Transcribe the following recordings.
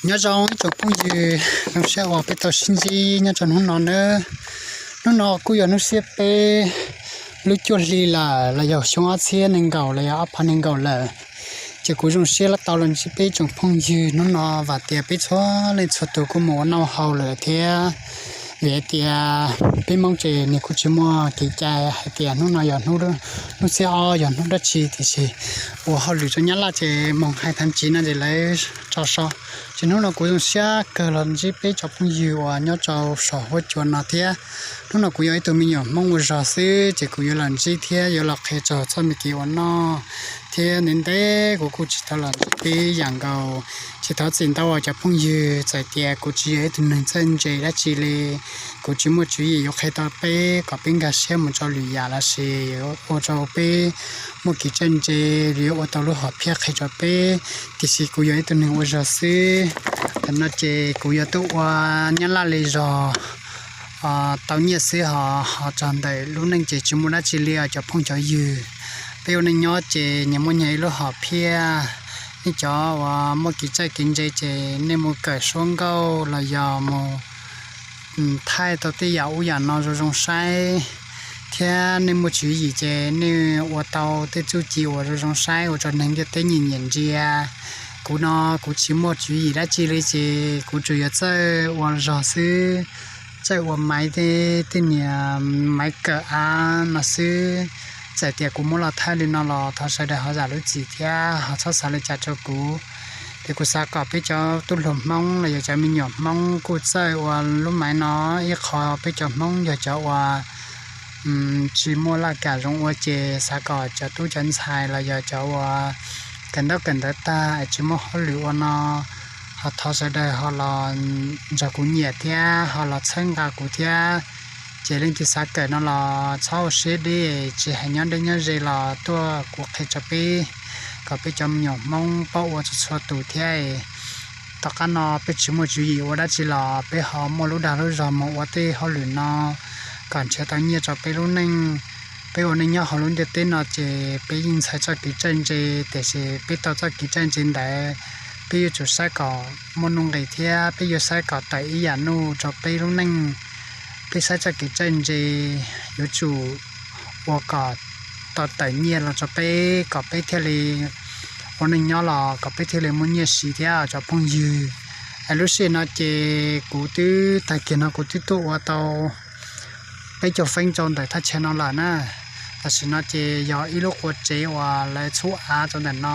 Nyob zoo ib tsoom phooj ywg, zoo siab uas peb tau sib ntsib nyob rau hnub no nawb. Hnub no kuj yog hnub xiab peb lub cuaj hli lawm, los yog xyoo ob txhiab nees nkaum los yog ob phav nees nkaum lawm. Ces kuv zoo siab tau los ntsib peb tsoom phooj ywg hnub no, vam tias peb txhua leej txhua tus kuj mus ua noj haus lawm thiab. Vim hais tias peb Hmoob ces nws kuj tsis muaj kev cai hais tias hnub no yog hnub, hnub xiab ob yog hnub dab tsi, tiam sis ua hauj lwm rau Nyab Laj ces moog hais thav tsiv no ces lawv tso so. Ces hnub no kuv zoo siab kawg los ntsib peb tsoom phooj ywg uas nyob rau saum huab cua no thiab. Hnub no kuv yog ib tug me nyuam Hmoob ua zog xwb ces kuv yuav los ntsib thiab yuav los qhia txog txoj me kev ua noj thiab. Ntev ntev kuv kuj tsis tau los ntsib peb yam nkaus, ces thov txim ntau cov phooj ywg txawm tias kuv tsis yog ib tug neeg txawj ntse dab tsi li. Kuv tsis muaj tswv yim yuav qhia tau peb kom peb nkag siab mus rau lwm yam los sis yuav ua rau peb muaj kev txawj ntse, yuav ua tau lub hom phiaj qhia rau peb, tiam sis kuv yog ib tug neeg ua zog xwb. Tam no ces kuv yuav tuaj ua Nyab Laj li zog tau nyiaj xwb, ho txog ntawm lub neej ces tsis muaj dab tsi li os cov phooj cov ywg. Peb ua neej nyob ces nyias muaj nyias ib lub hom phiaj. Nej cov uas muaj kev txawj kev ntse ces nej mus kawm suab nkauj los yog mus thaij tau tej yam ub yam no zoo zoo saib, thiab nej muaj tswv yim ces nej ua tau tej txuj ci uas zoo zoo saib ua rau neeg ntiaj teb nyiam nyiam ntsia. Kuv no kuv tsis muaj tswv yim dab tsi li ces kuv tsuas yog txawj ua zog xwb, txawj ua maiv tej, tej niag maiv kawm av no xwb. Txawm tias kuv muab los thaij li no los thov sawv daws ho zam lub txim thiab ho txhob xav li cas rau kuv. Ces kuv xav kom peb cov tub hluas Hmoob los yog cov me nyuam Hmoob kuj txawj ua lub maiv no, ib qho peb cov Hmoob yog cov uas tsis muaj laj kam zoo ua ces xav kom cov tub cov ntxhais los yog cov uas kawm ntaub kawm ntawv tag es tsis muaj hauj lwm ua no ho thov sawv daws ho los nrog kuv nyiam thiab ho los txhawb nqa kuv thiab. Ces leej twg xav kawm no los txhob ua siab deb, tsis hais nyob deb nyob ze los tuaj kuv qhia rau peb, kom peb cov me nyuam Hmoob paub ua txhua txhua tus thiab. Tom qab no peb tsis muaj tswv yim ua dab tsi los peb ho muaj lub dag lub zog mus ua tej hauj lwm no, kom nrhiav tau nyiaj rau peb lub neej. Peb ua neej nyob hauv lub ntiaj teb no ces peb yeej ntxhais txoj kev txawj ntse, tiam sis peb tau txoj kev txawj ntse ntawd, peb yuav tsum saib kom muaj nuj nqis thiab peb yuav saib kom tawm ib yam nuj rau peb lub neej. Peb saib txoj kev txawj ntse yuav tsum ua kom tau tawm nyiaj los rau peb kom peb thiaj li ua neej nyob los kom peb thiaj li muaj nyiaj siv thiab cov phooj ywg. Es lub sij hawm no ces kuv twb tag kiag no kuv twb tuaj ua tau peb caug feeb rau ntawm thaj chaw no lawm na. Tam sim no ces yog ib lub qua tsev uas lawv txhub av rau ntawm no,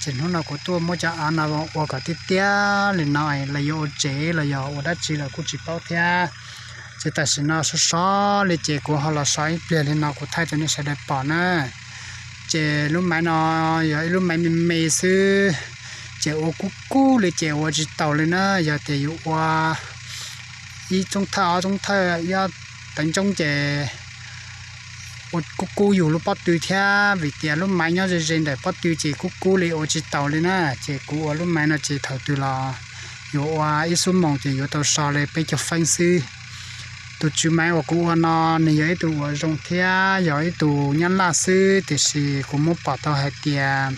ces hnub no kuv tuaj muab cov av no ua kom tiaj tiaj li no, lawv yuav ua tsev los yog ua dab tsi los kuj tsis paub thiab. Ces tam sim no sov sov li ces kuv ho los so ib pliag li no kuv thaij rau nej sawv daws pom na. Ces lub maiv no yog ib lub maiv me me xwb, ces ua kub kub li ces ua tsis taus li na. Yog tias yus ua ib tsoob thawj ob tsoob thawj ib ob tawv tsoob ces ua kub kub yus lub pob tw thiab, vim tias lub maiv nyob ze ze ntawm pob tw ces kub kub li ua tsis taus li na. Ces kuv ua lub maiv no ces thaum twg los yuav ua ib xuab moos ces yuav tau so li peb caug feeb xwb. Tus tswv maiv uas kuv ua no nws yog ib tug uas zoo thiab yog ib tus nyab laj xwb, tiam sis kuv muab pom tau hais tias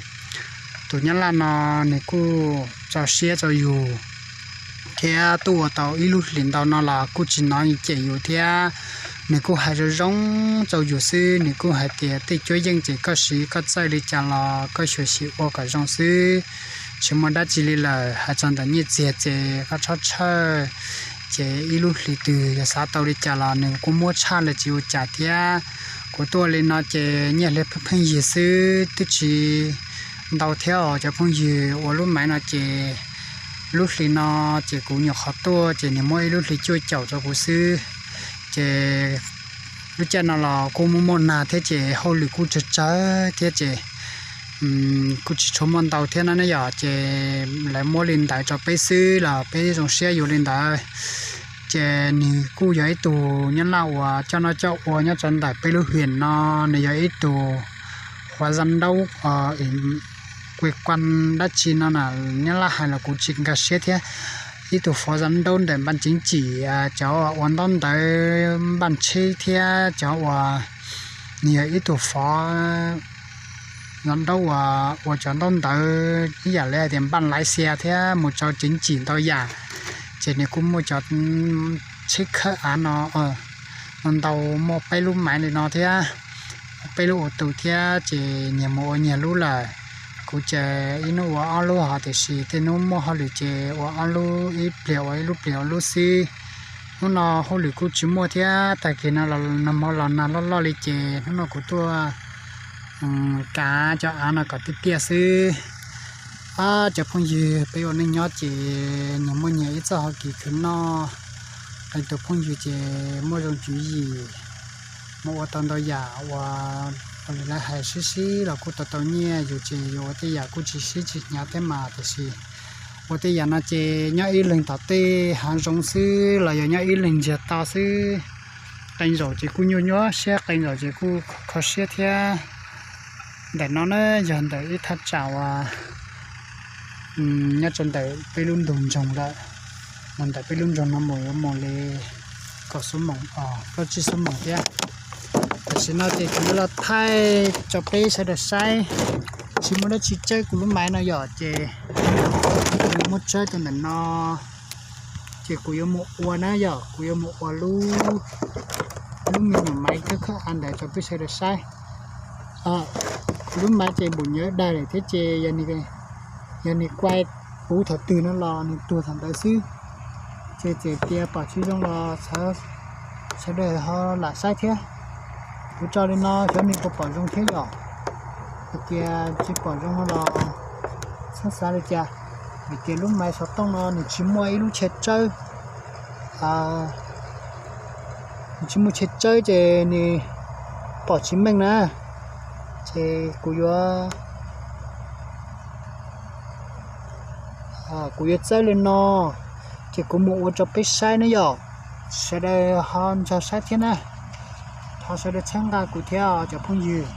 tus nyab laj no nws kuj tso siab rau yus thiab tuaj ua tau ib lub hlis ntau no los kuj tsis hnov cem yus thiab. Nws kuj hais zoo zoo rau yus xwb, nws kuj hais tias tej cuab yeej ces koj siv koj txawj li cas los koj xyuam xim ua kom zoo xwb, tsis muaj dab tsi li lawm. Hais txog ntawm nyiaj txiag ces koj txhob txhawj, ces ib lub hlis twg yog xav tau li cas los nws kuj muab tshaj li tsis ua cas thiab. Kuv tuaj li no ces nyiaj hli pheej pheej yig xwb twb tsis ntau thiab os cov phooj ywg. Ua lub maiv no ces lub hli no ces kuv nyuam qhuav tuaj ces nws muab ib lub hli cuaj caum rau kuv xwb. Ces lub caij no los kuj muaj muaj nag thiab ces hauj lwm kuj tsawg tsawg thiab ces kuj tsis tshua muaj ntau thiab na yom. Ces lawv muab li ntawd rau peb xwb los peb zoo siab yuav li ntawd. Ces nws kuj yog ib tug nyab laj uas coj noj coj ua nyob rau ntawm peb lub hwm no, nws yog ib tug huav zam nraub, kuj kuam dab tsi no na, nyab laj hais los kuv tsis nkag siab thiab. Ib tug huav zam nraub ntawm npaj ceev cim, cov ua ntaub ntawv npaj tsheb thiab cov uas, nws yog ib tug huav los ntaub uas ua cov ntaub ntawv ib yam li hais tias npaj laiv xia thiab mus tso ceev cim ntau yam. Ces nws kuj muaj cov tsheb khawb av no, no ntau, muaj peb lub maiv li no thiab, peb lub ua tus thiab ces nyias mus ua nyias lub lawm. Kuv ces ib hnub ua ob lub hos tiam sis tej hnub muaj hauj lwm ces ua ob lub, ib pliag ua ib lub, pliag ua lub xwb. Hnub no hauj lwm kuj tsis muaj thiab, tag kis no los nag hmo los nag loj loj li ces hnub no kuv tuaj kav cov av no kom tiaj tiaj xwb. Ab, cov phooj ywg, peb ua neej nyob ces nyias muaj nyias ib txoj hauv kev khwv noj. Qee tus phooj ywg ces muaj zoo tswv yim, mus ua tau ntau yam uas ua li lawv hais sib sib los kuj tau tau nyiaj, yus ces yus ua tej yam kuj tsis sib tsis hnyav thiab mas, tiam sis ua tej yam no ces nyob ib leeg tom tej hav zoov xwb los yog nyob ib leeg ntsiag to xwb. Qee zaum ces kuj nyuaj nyuaj siab, qee zaum ces kuj kho siab thiab. Ntawm no na yog ntawm ib thaj tsam uas nyob rau ntawm peb lub ntug ntsoog lawm, mus ntawm peb lub ntsoog no mus yuav mus li kaum xuab moos, plaub tsib xuab moos thiab. Tam sim no ces kuv yuav los thaij tso peb sawv daws saib. Tsis muaj dab tsi tsawb kuv lub maiv no yom, ces kuv yuav muab tsawb rau ntawm no, ces kuv yuav mus ua na yom, kuv yuav mus ua lub, lub me nyuam maiv khawb khawb av ntawd rau peb sawv daws saib. Kuv lub maiv ces npum nyuav daig lawm thiab ces yog nws kuai puv thaum twg no los nws tuag thaum ntawd xwb. Ces txawm tias pom tsis zoo los sawv daws ho lam saib thiab. Kuv tso li no xyov nws puas pom zoo thiab yom. Hais tias tsis pom zoo no los txhob xav li cas, vim tias lub maiv xov tooj no nws tsis muaj ib lub chaw tsawb, nws tsis muaj chaw tsawb ces nws pom tsis meej na. Ces kuv yuav, kuv yuav txawb li no, ces kuv mus ua rau peb saib na yom. Sawv daws ho nrog saib thiab na. Thov sawv daws txhawb nqa kuv thiab cov phooj ywg.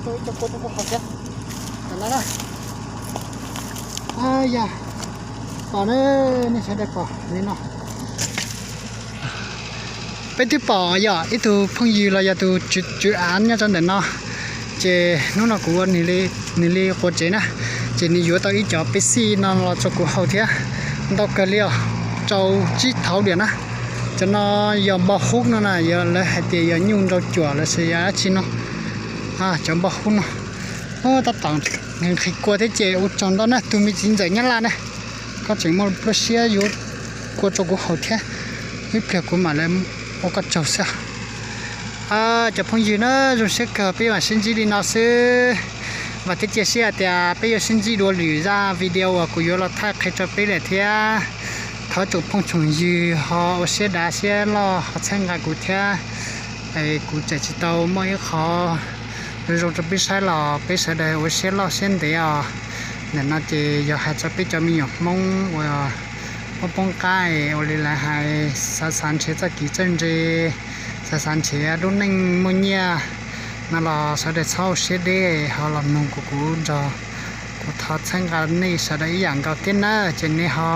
Ib co kua rau kuv haus thiab. Tam no na, yog pom na, nej sawv daws pom li no. Peb twb pom yog ib tug phooj ywg los yog tus tswv av nyob rau ntawm no, ces hnub no kuv ua nws li quav tsev na, ces nws yuav tau ib co peb xij no los rau kuv haus thiab. Ntau kawg li os, rau tsib thauv diam na. Cov no yog npau hub no na, yog lawv hais tias yog nyuj nrau cuam los sis yog dab tsi no. Cov npau hub no, tab tom nqhis kua thiab ces ua tsaug ntau na tus me txiv ntxawm Nyab Laj na, koj tseem muaj lub siab yuav kua rau kuv haus thiab. Ib pliag kuv mam li ua koj tsaug xwb. Cov phooj ywg na, zoo siab kawg peb mam sib ntsib li no xwb. Vam thiab cia siab hais tias peb yuav sib ntsib dua lwm zaj video uas kuv yuav los thaij qhia rau peb lawm thiab. Thov tsoom phooj tsoom ywg ho ua siab dav siab loj ho txhawb nqa kuv thiab. Kuv tseem tsis tau muaj ib qho zoo zoo rau peb saib los peb sawv daws ua siab loj siab ntev os. Ntawm no ces yog hais rau peb cov me nyuam Hmoob uas muaj poob qab es ua li lawv hais, xav xav nrhiav txoj kev txawj ntse, xav xav nrhiav lub neej muaj nyiaj no los sawv daws txhob ua siab deb ho los mloog kuv, kuv nrog, kuv thov txhawb nqa nej sawv daws ib yam nkaus thiab na. Ces nej ho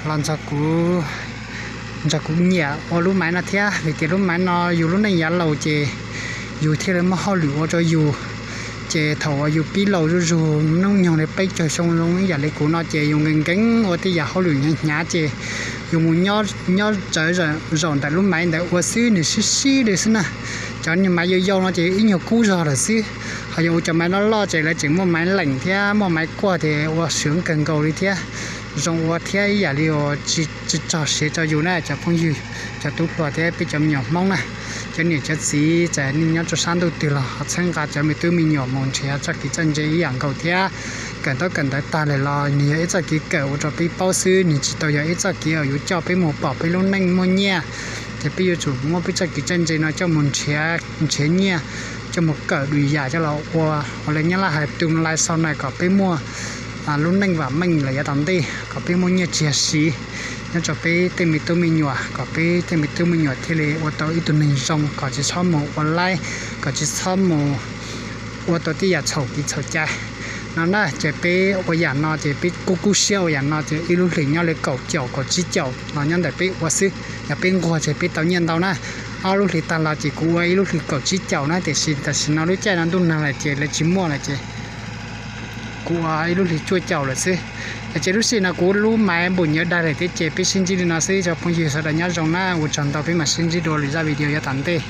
los nrog kuv, nrog kuv nyiam ua lub maiv no thiab, vim tias lub maiv no yus lub neej yav laus ces yus thiaj li muaj hauj lwm ua rau yus. Ces thaum uas yus pib laus zuj zus hnub nyoog li peb caug xyoo zoo ib yam li kuv no ces yus nkees nkees ua tej yam hauj lwm hnyav hnyav ces yus mus nyob tsawv zaum ntawm lub maiv ntawd ua xwb, nws sib sib li xwb na. Cov niag maiv yau yau no ces ib nyuag kub zog lawm xwb, ho yog ua cov maiv loj loj ces lawv tseem muaj maiv leem thiab muaj maiv kuaj ces ua sov kawg nkaus li thiab, zoo ua thiab ib yam li uas tsis txog siav rau yus na cov phooj ywg, cov tub hluas thiab peb cov me nyuam Hmoob na. Cov niam cov txiv txawm nej nyob rau sab ntuj twg los ho txhawb nqa cov me tub me nyuam mus nrhiav txoj kev txawj ntse ib yam nkaus thiab. Kawm ntaub kawm ntawv tag lawm los nws yog ib txoj kev kawm ua rau peb paub xwb, nws tsis tau yog ib txoj kev uas yuav coj peb mus pom peb lub neej muaj nyiaj. Ces peb yuav tsum muab peb txoj kev txawj ntse no coj mus nrhiav nyiaj, coj mus kawm lwm yam coj los ua, ua li Nyab Laj hais tus lais sau na kom peb muaj lub neej vam meej lawm yav tom ntej, kom peb muaj nyiaj txiag siv nyob rau peb tej me tub me nyuam, kom peb tej me tub me nyuam thiaj li ua tau ib tug neeg zoo, kom tsis txhob mus ua laib, kom tsis txhob mus ua tau tej yam txhaum kev txhaum cai no na. Ces peb ua yam no ces peb kub kub siab ua yam no ces ib lub hlis nyob li kaum caum kaum tsib caum los nyob ntawm peb ua xwb. Yog peb nquag ces peb tau nyiaj ntau na. Ob lub hlis tag los ces kuv ua ib lub hlis kaum tsib caum na, tiam sis tam sim no lub caij no ntuj nag lawm ces lawv tsis muaj lawm ces kuv ua ib lub hlis cuaj caum lawm xwb. Ces lub sij hawm no kuv lub maiv npum nyiav dag lawm thiab ces peb sib ntsib li no xwb, cov phooj ywg sawv daws nyob zoo na, ua tsaug ntau, peb mam sib ntsib dua lwm zaj video yav tom ntej.